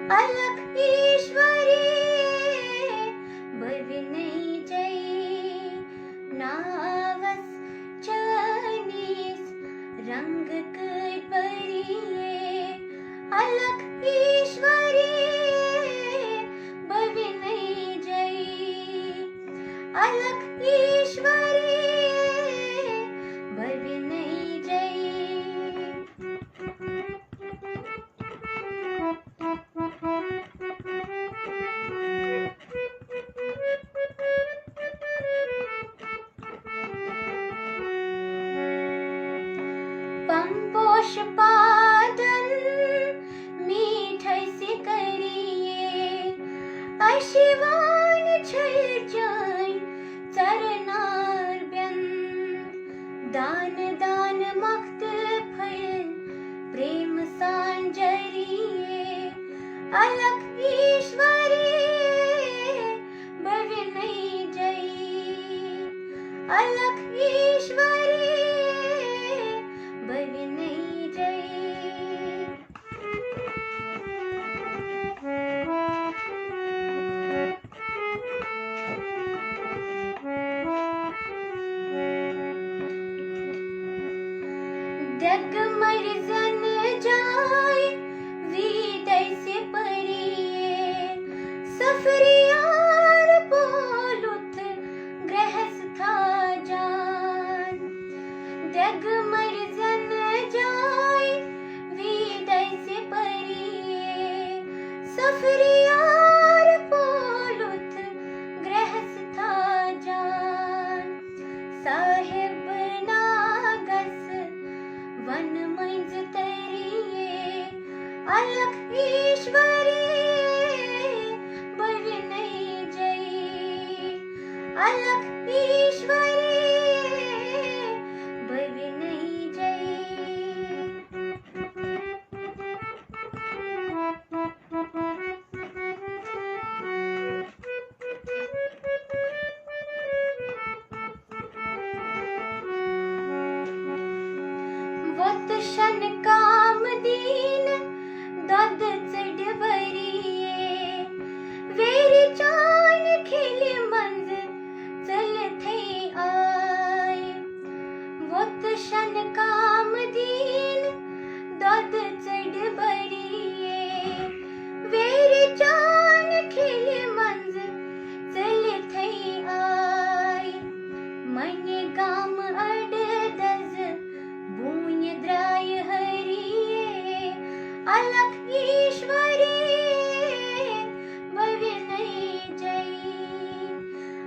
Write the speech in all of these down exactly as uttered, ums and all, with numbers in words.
अलख ईश्वरी भविनई जय। नावस चनीस रंग करिए। अलख ईश्वरी भविनई जय। अलख ईश्वरी भविनई जय। پمپوش پادن میٹھے سکریے، اشیوان چھل چان چرنار بین۔ دان دان مخت پھل پریم سان جریے۔ الک ایشوری بھوی نئی جئی۔ الک ایشوری بھوی نئی جئی۔ دگ مرزن جائے ویدے سپریے، سفریار پولت گرہستھا جان۔ دگ مرزن جائے ویدے سپریے، سفریار پولت گرہستھا جان۔ صاحب ناگس ون منز تریے، الک ایشوری بھوی نئی جئی۔ الک ایشوری بھوی نئی جئی۔ ووت شن کام دین دۄدٕ ژٔڈِ ؤریے، ویرِ چانہِ کھِلہِ منٛز ژٔلِتھٕے آے۔ ووت شن کام دین دۄدٕ ژٔڈِ ؤریے، ویرِ چانہِ کھِلہِ منٛز ژٔلِتھٕے آے۔ منہِ گامہٕ اڈٕ دزٕ بوٗنہِ درایہِ ہریے، الک ایشوری بھوی نئی جئی۔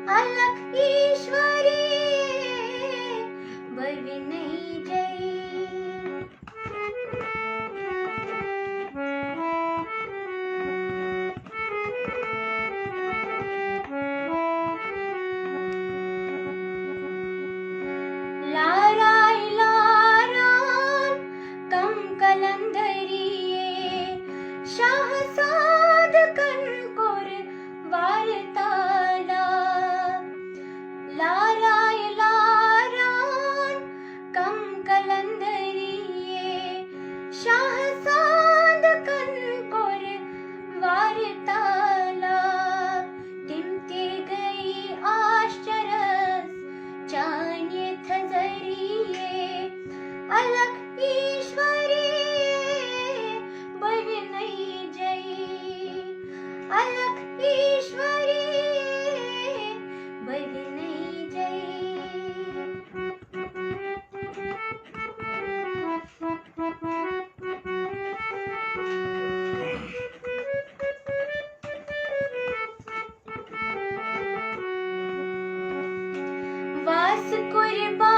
الک ایشوری بھوی نئی جئی۔ لارائے لاران کم کلندریے، شاہ صادقن کور وارتالا۔ لارائے لاران کم کلندریے، شاہ صادقن کور وارتالا۔ تم تہِ گٔے آشچرس چانہِ تھزریے۔ الک ایشوری بھوی نئی جئی۔ الک ایشوری بھوی نئی جئی۔ واس قربان